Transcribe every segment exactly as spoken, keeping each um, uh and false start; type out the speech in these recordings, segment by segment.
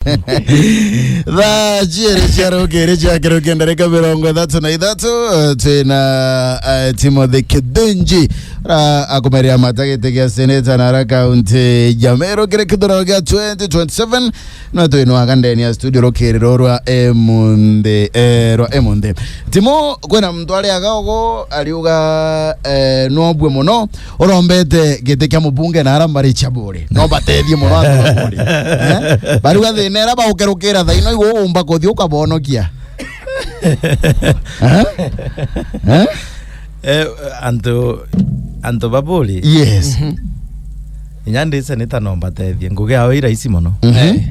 Thaa ciiri cia rukiri cia kiruki ndarika mirongo ithatu na ithatu, eh, twina, eh, Timothy Kithunji, ra akumeria mata giti gia seneta na ara kaunti ya Meru kiri kithurano gia twenty twenty-seven. No twinwaga ndeni ya studio rukiri ruru rwa emunthi, eh, rwa emunthi. Timu, kwina muntu ariaga ugu, ariuga, eh, nobue muno urombete giti kia mubunge na ara mbari cia Buuri. No batethie muno antu ba Buuri. Eh? Bariuga thina ira baukerukira thaino iwe uumba kuthi ukabonokia. Eh? Eh? Eh, antu, antu ba Buuri. Yes. Mhm. Inya ndi seneta no mbatethie. Ngugi yao i rahisi mono. Mhm. Eh.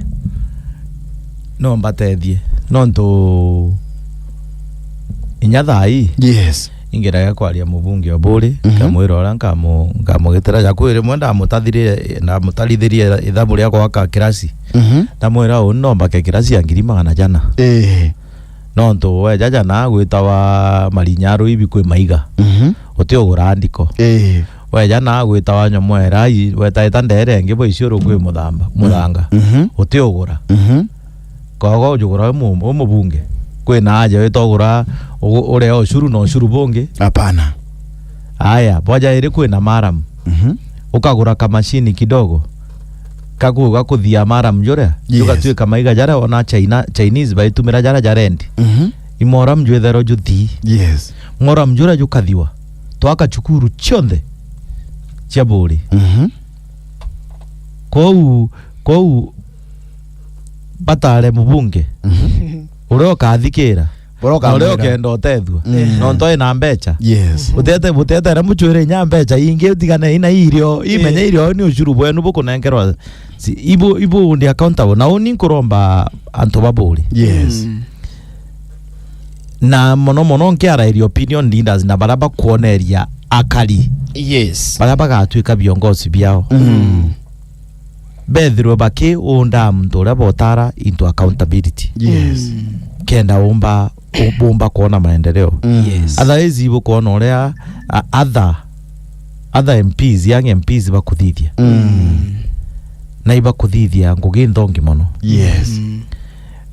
No mbatethie. Nontu inya thaa ii, yes, ingeraga kwaria mubunge o Buuri, mhm, nkamwira uria nkamu-, nkamugitira jaku rimwe ndamutathiri-, ndamutarithirie ithabu ria gwaka kirasi. Mhm. Ndamwira uni no mbake kirasi ya ngiri magana jana. Ii. Nontu weja jana gwitawa Marinyaru ibi kwi maiga. Mhm. Utiugura ndiko. Ii. Weja na gwitawa nyomo era i-, wetaita ndere ingi bwa iciuru kwi muthamba, mm, muthanga. Mhm. Utiugura. Mhm. Kogo ujugura we mu-, we mubunge. Kwina aja wita ugura, u-, urea ushuru na ushuru bungi? Hapana. Aya, bwaja iri kwina maram. Mhm. Ukagura kamashini kidogo. Kaku-, gakuthia maram juria, yes, jugatuika maiga jaria ona China, Chinese baitumira jaria ja rendi. Mhm. I moram jwithero juthii. Yes. Moram juria jukathiwa. Twaka cukuru cionthe cia Buuri. Mhm. Kwou, kwou batare mubunge. Mhm. Uria ukathikira. Uria na uria ukamwira. Ukenda utethua. Mm. Nontu ina mbecha. Yes. Butete, butetere muchwire inya mbecha ingi utigane ina irio, imenya, eh, irio ni ushuru bwenu bukunenkerwa. Si, ibu, ibu ndi accountable. Na uni nkuromba antu ba Buuri. Yes. Mm. Na mono mono nkiarairia opinion leaders na baria bakuoneria akari. Yes. Baria bagatuika viongozi biao. Mm. Bethirwe bakiunda muntu uria botara into accountability. Yes. Mm. Kenda umba, u-, bumba kuona maendeleo. Mm. Yes. Otherwise, ibukuona uria, a-, other, other M Ps, young M Ps bakuthithia. Mm. Na ibakuthithia ngugi nthongi mono. Yes. Mm.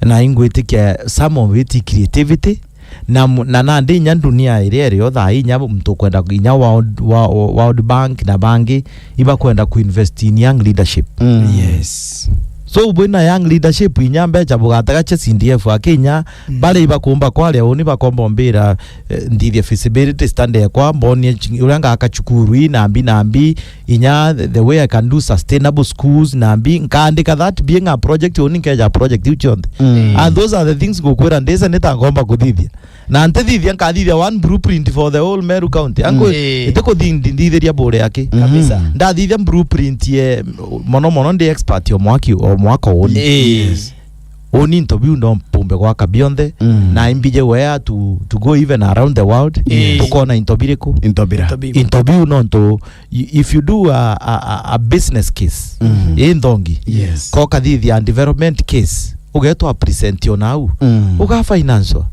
Na ingwitikia some of it creativity, na mu-, na nandi inya dunia iria irio thaa inya muntu ukwenda inya World, Wo-, Wo-, World Bank na bangi ibakwenda kuinvest in young leadership. Mm. Yes. So, bwina young leadership inya mbecha bugatega cia C D F akinya, mm, bari ibakumba kwaria uni bakomba mbira, eh, nthithia feasibility study ekwa, mbonie chi-, uria ngaka cukuru ii nambi nambi, inya the, the way I can do sustainable schools nambi, nkaandika that being a project, uni nkeja project iu cionthe. Mm. And those are the things ngukwira ndise nita ngomba kuthithia. Na ntithithia, nkathithia one blueprint for the whole Meru County. Angu, mm, eh, iti kuthindi-, nthithiria Buuri aki. Kabisa. Ndathithia blueprint ye, mono mono ndi expert o mwaki, o mwaka uni. Eh. Yes. Uni into biu no mpumbe gwaka bionthe, mm, na imbije wea to, to go even around the world. Yes. Tukona into biriku? Into bira. Into biu. Into biu nontu, i-, if you do a, a, a, a business case, mm, i nthongi, yes, ko kathithia development case, ugetwa present o nau, mm, uga financial.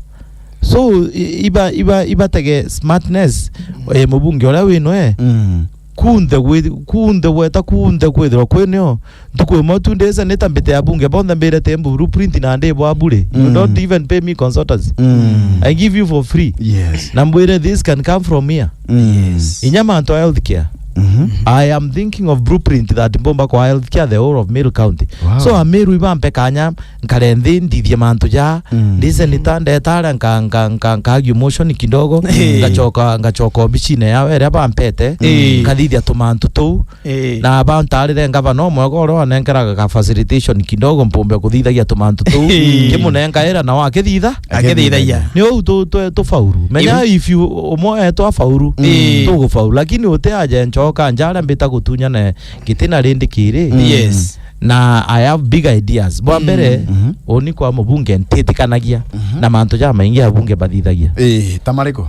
So, i-, iba, iba, ibatege smartness, mm, eh, mubunge uria winwe, mm, kunthe gwi-, kunthe gweta kunthe kwithirwa kwinio, ntuku imwe tu ndise nita mbite ya bunge bonthe mbirete mbu blueprint na ndi bwa bure. You, mm, don't even pay me consultancy. Mm. I give you for free. Yes. Na mbwire this can come from here. Mm. Yes. Inya mantu a healthcare. Mhm. I am thinking of blueprint that mbomba kwa healthcare the whole of Meru County. Wow. So Ameru ibampe kanya nkare nthi nthithie mantu ja, mm, ndise nita ndetara nka, nka, nka, nka argue motion kidogo, eh, ngachoka, ngachoka obicine yao iria bampete, eh, nkathithia tumantu tuu, eh, na bantarire ngavana omwega uria wanenkeraga ka facilitation kidogo mpumbe kuthithagia tumantu tuu, eh, kimunenkaira na wakithitha. Akithithagia. Ni uu tu, tu, tufauru. Menya, iu, if you, umwe etwa afauru, mm, tugufauru. Lakini uti aje nchoka, njaria mbita gutunyana giti na rindi kiri. Mm. Yes. Na I have big ideas. Bwa mbere, mhm, uni kwa mubunge ntitikanagia, mhm, na mantu jamaingi abunge bathithagia. Ii, ta mariku?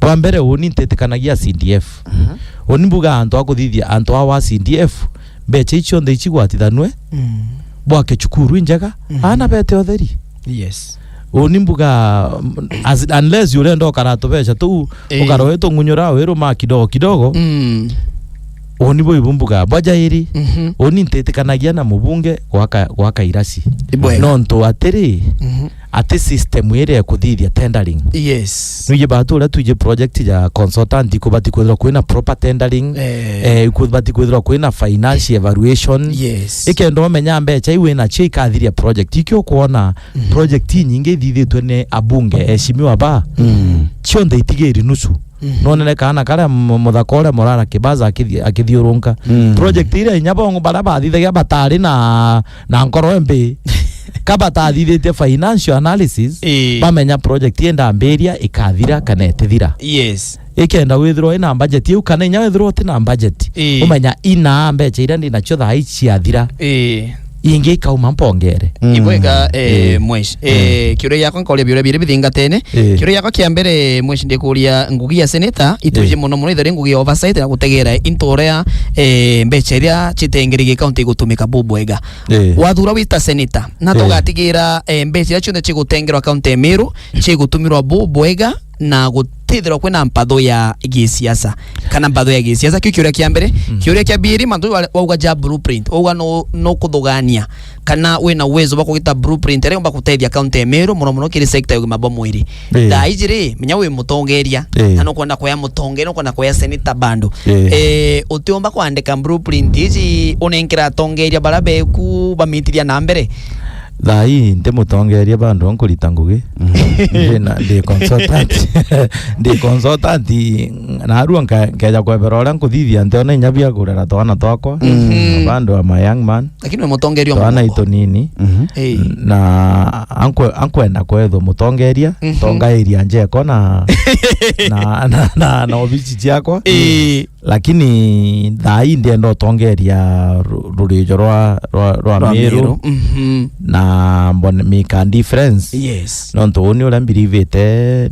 Bwa mbere, uni ntitikanagia C D F. Mhm. Uni mbuga antu a kuthithia antu awa C D F, mbecha icio nthe icigwatithanue, mm, bwake cukuru injega, mhm, ana bete utheri. Yes. Uni mbuga, mm, as, unless urenda ukara tubeca tuu, ii, ukara witung'unyura wiruma kidogo kidogo, mm, Uni bwi bumbuga bwa jairi. Mhm. Uni ntitikanagia na mubunge gwaka, gwaka irasi. Ibwega. Nontu atiri, Mhm. ati system iria ya kuthithia tendering. Yes. Nwiji batu uria twiji project ya consultant, ikubati kwithirwa kwina proper tendering. Eh. Eh, ikubati kwithirwa kwina financial evaluation. Yes. Ikenda umenya mbecha iu wina cio ikathiria project. Ikio kuona Mhm. project inyingi ithithitwe ni abunge, eheshimiwa ba. Mm. Cionthe itigiri nusu. Mhm. Nonene kaana karia mu-, muthaka uria Morara Kibaza akithi-, akithiurunka. Mm. Project iria inya bongo baria bathithagia batari na, na nkoro embi. Ka batathithitie financial analysis, Ii. bamenya project indambiria ikathira kana itithira. Yes. Ikenda withirwa ina budget iu, kana inya withirwa uti na budget. Ii. Umenya ina mbecha iria ndi nacio thaa ii ciathira. Ii. Ingi ikauma mpongere. Mm. Ibwega, eh, Eh. mwesh. Eh, Mm. kiuria giakwa nkoria biuria biri bithingatene. Eh. Kiuria giakwa kia mbere, mwesh, ndikuria ngugi ya senator, itwiji Eh. muno muno ithari ngugi ya oversight na gutegera into uria, eh, mbecha iria citengeri gi county igutumika bubwega. Eh. Wathura wita senator, na Eh. tugatigira, eh, mbecha iria cionthe cigutengerwa county ya Meru, cigutumirwa bubwega. Na gutithirwa kwina mpatho ya gisiasa, kana mpatho ya gisiasa. Kiu kiuria kia mbere. Mm. Kiuria kia biiri, mantu wa-, wauga ja blueprint, wauga no, no kuthugania, kana wina uwezo bwa kugita blueprint iria yumba gutethia county ya Meru, muno muno kiri sector ya ugima bwa mwiri. Eh. Thaa iji ri, menya wi mutongeria, Eh. na nukwenda kwea mutongeria, nukwenda kwea senator bando. Eh. Eh, utiumba kwandika blueprint iji unenkera atongeria baria beku bamitithia na mbere? Thaa ii nti mutongeria bando nkurita ngugi. Mm. Ndi na, ndi consultant. Ndi consultant, narua nka-, nkeja kwebera uria nkuthithia ntiona inya bia kurera twana twakwa. Mhm. Bando, I'm a young man. Lakini we mutongeria o twana mugoko. Itunini. Mhm. Ii. Na ankwe-, ankwenda kwethwa mutongeria, Mhm. tongairia njeko na, na, na, na, na obici ciakwa. Ii. Lakini thaa ii ndienda utongeria ru-, rurijo rwa, rwa, rwa Rwa Meru. Meru. Mhm. Na mbone make a difference. Yes. Nontu uni uria mbirivite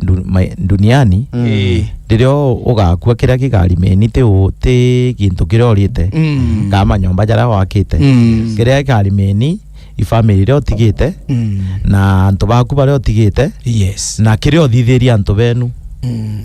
ndu-, ma-, duniani, Mm. Ii. riria u-, ugakua, kiria gikarimeni ti u-, ti gintu kiria urite, Mm. kana manyomba jaria wakite. Mm. Kiria gikarimeni i family iria utigite, Mm. na antu baku baria utigite, Yes. na kiria uthithiria antu benu. Mm.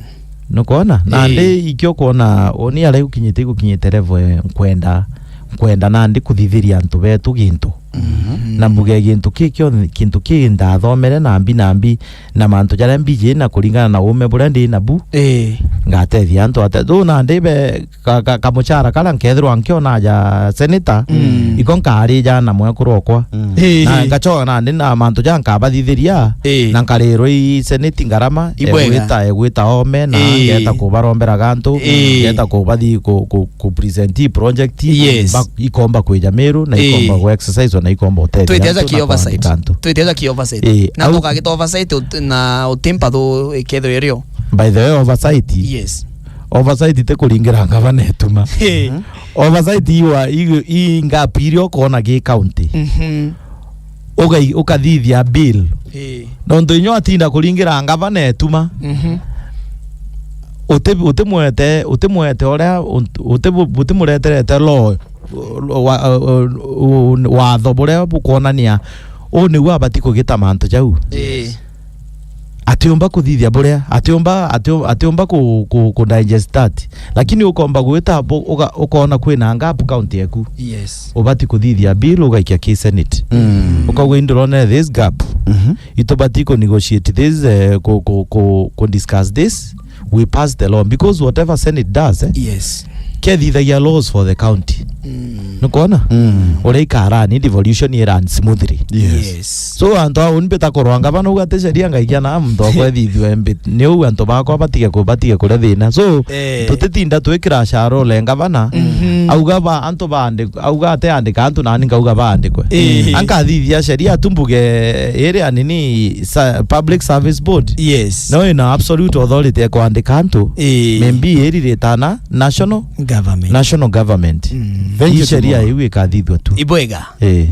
Nukwona? Nandi Ii. ikio kwona, uni aria igukinyite, igukinyite level nkwenda, nkwenda nandi kuthithiria antu betu gintu. Mhm. Na mbuge gintu ki kio, gintu ki ndathomere na mbi na mbi, na mantu jaria mbiji na kuringana na uume buria ndi nabu, Ii. ngatethia antu atia. Riu nandi be ka, ka, kamuchara karia nkethirwa nkiona ja senator, Mm. iko nkarija na mwekuru okwa. Mm. Ii. Na ngachoka nandi na mantu ja nkabathithiria, Ii. na nkarirwa i senate ngarama, Ibwega. egwita, egwita ome, na Ii. ngeta kubarombera gantu, Ii. ngeta kubathi ku, ku, ku present i project, Yes. ba, ikomba kwija Meru, na Ii. ikomba ku exercise, na ikomba utethia Twitiaja antu ki na oversight. kwandika antu. Twitiaja ki oversight. Ii. Na au- tukagita oversight ut-, na utimpa thu ikethirwa irio. By the way, oversight. Yes. Oversight ti kuringira ngavana etuma. Hey. Oversight iwa, i, i gap iria ukona gi county. Mhm. Ugai-, ukathithia bill. Hey. Nontu inya watinda kuringira ngavana etuma. Mhm. Uti-, utimwete, utimwete uria, uti-, utimureterete law, wa, watho buria bukwonania u niu abati kugita mantu jau. Hey. Atiumba kuthithia buria, atiumba, atiumba, atiumba ku, ku, ku digest that. Lakini ukomba gwita bu-, uga-, ukona kwina gap county yaku. Yes. Ubati kuthithia bill ugaikia ki Senate. Mm. Ukauga, "Indirone this gap. Mhm. Itubati ku negotiate this, eh, ku, ku, ku, ku discuss this. We pass the law." Because whatever Senate does, eh, Yes. kethithagia laws for the county. Mm. Nukwona? Mm. Uria ikarani, devolution i run smoothly. Yes. Yes. So, antu au mbita kurwa ngavana uga ati sheria ngaikia na muntu akwethithua mbi-, ni uu antu bakwa batige ku-, batige kuria thina. So, Eh. tutitinda twikira sharole ngavana, Mhm. auga ba, antu baandi-, auga ati andika antu nani ngauga baandikwe. Eh. Ankathithia sheria tu mbuge iri anini sa-, Public Service Board. Yes. No ina absolute authority ya kwandika antu. Eh. Maybe iri ritana national Government. National government. Mm. Thank you, sheria Timothy. Iu ikathithua tu. Ibwega. Eh.